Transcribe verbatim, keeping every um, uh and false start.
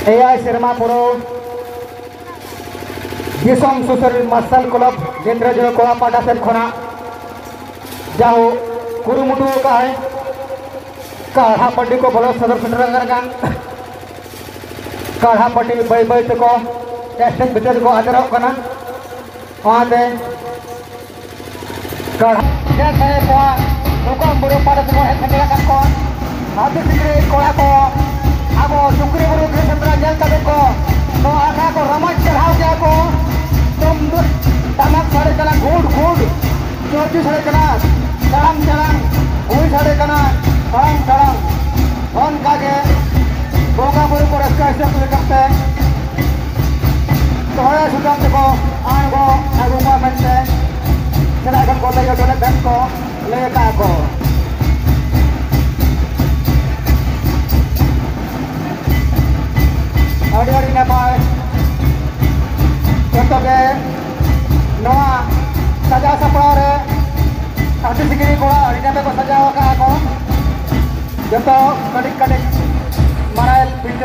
ᱮᱭᱟᱭ ᱥᱮᱨᱢᱟ ᱯᱩᱨᱟᱹᱣ ᱫᱤᱥᱚᱢ ᱥᱩᱥᱟᱹᱨ ᱢᱟᱨᱥᱟᱞ ᱠᱞᱟᱵᱽ ᱡᱮᱱᱫᱨᱚᱡᱚᱭ ᱠᱚᱲᱟ ᱯᱟᱦᱴᱟ ᱥᱮᱫ ᱠᱷᱚᱱᱟᱜ ᱡᱟᱦᱳ ᱠᱩᱨᱩᱢᱩᱴᱩ ᱟᱠᱟᱫᱼᱟᱭ᱾ ᱠᱟᱲᱦᱟ ᱯᱟᱹᱴᱤ ᱠᱚ ᱵᱚᱞᱚ ᱥᱚᱫᱚᱨ ᱥᱮᱴᱮᱨ ᱟᱠᱟᱱ ᱠᱷᱟᱱ ᱠᱟᱲᱦᱟ ᱯᱟᱹᱴᱤ ᱵᱟᱹᱭ ᱵᱟᱹᱭ ᱛᱮᱠᱚ ᱥᱴᱮᱡᱽ ᱵᱷᱤᱛᱟᱹᱨ ᱨᱮᱠᱚ ᱟᱫᱮᱨᱚᱜ ᱠᱟᱱᱟ᱾ ᱚᱱᱟᱛᱮ ᱠᱟᱲᱦᱟ ᱡᱮ ᱥᱟᱹᱭ ᱠᱚᱣᱟ ᱱᱩᱠᱩ ᱵᱩᱨᱩ ᱯᱟᱦᱴᱟ ᱛᱮᱠᱚ ᱦᱮᱡ ᱥᱮᱴᱮᱨ ᱟᱠᱟᱫ ᱠᱚᱣᱟ᱾ ᱦᱟᱹᱛᱤ ᱥᱤᱠᱲᱤ ᱠᱚᱲᱟ ᱠᱚ ᱟᱵᱚ ᱥᱩᱠᱨᱤ ᱵᱩᱨᱩ ᱜᱮ ᱥᱮᱸᱫᱽᱨᱟ ᱧᱮᱞ ᱠᱟᱛᱮ ᱠᱚ ᱱᱚᱣᱟ ᱟᱠᱷᱲᱟ ᱠᱚ ᱨᱚᱢᱚᱡᱽ ᱪᱟᱨᱦᱟᱣ ᱠᱮᱜᱼᱟ ᱠᱚ᱾ ᱛᱩᱢᱫᱟᱜ ᱴᱟᱢᱟᱠ ᱥᱟᱰᱮ ᱠᱟᱱᱟ, ᱜᱩᱰ ᱜᱩᱰ ᱪᱚᱨᱪᱩ ᱥᱟᱰᱮ ᱠᱟᱱᱟ, ᱪᱟᱲᱟᱝ ᱪᱟᱲᱟᱝ ᱦᱩᱭ ᱥᱟᱰᱮ ᱠᱟᱱᱟ, ᱛᱟᱲᱟᱝ ᱛᱟᱲᱟᱝ᱾ ᱚᱱᱠᱟ ᱜᱮ ᱵᱚᱸᱜᱟ ᱵᱩᱨᱩ ᱠᱚ ᱨᱟᱹᱥᱠᱟᱹ ᱦᱤᱥᱟᱹᱵ ᱞᱮᱠᱟᱛᱮ ᱫᱚᱦᱲᱟ ᱥᱩᱛᱟᱹᱢ ᱛᱮᱠᱚ ᱟᱬᱜᱚ ᱟᱹᱜᱩ ᱠᱚᱣᱟ ᱢᱮᱱᱛᱮ ᱥᱮᱫᱟᱭ ᱠᱷᱚᱱ ᱠᱚ ᱞᱟᱹᱭ ᱦᱚᱴᱚ ᱞᱮᱫ ᱛᱟᱦᱮᱸᱫ ᱠᱚ, ᱞᱟᱹᱭ ᱟᱠᱟᱫᱼᱟ ᱠᱚ᱾ ᱟᱹᱰᱤ ᱟᱹᱰᱤ ᱱᱟᱯᱟᱭ᱾ ᱡᱚᱛᱚ ᱜᱮ ᱱᱚᱣᱟ ᱥᱟᱡᱟᱣ ᱥᱟᱯᱲᱟᱣ ᱨᱮ ᱟᱹᱰᱤ ᱥᱤᱠᱲᱤ ᱠᱚᱲᱟ ᱟᱹᱰᱤ ᱱᱟᱯᱟᱭ ᱠᱚ ᱥᱟᱡᱟᱣ ᱟᱠᱟᱫᱼᱟ ᱠᱚ᱾ ᱡᱚᱛᱚ ᱠᱟᱹᱴᱤᱡ ᱠᱟᱹᱴᱤᱡ ᱢᱟᱨᱟᱭ ᱵᱤᱱ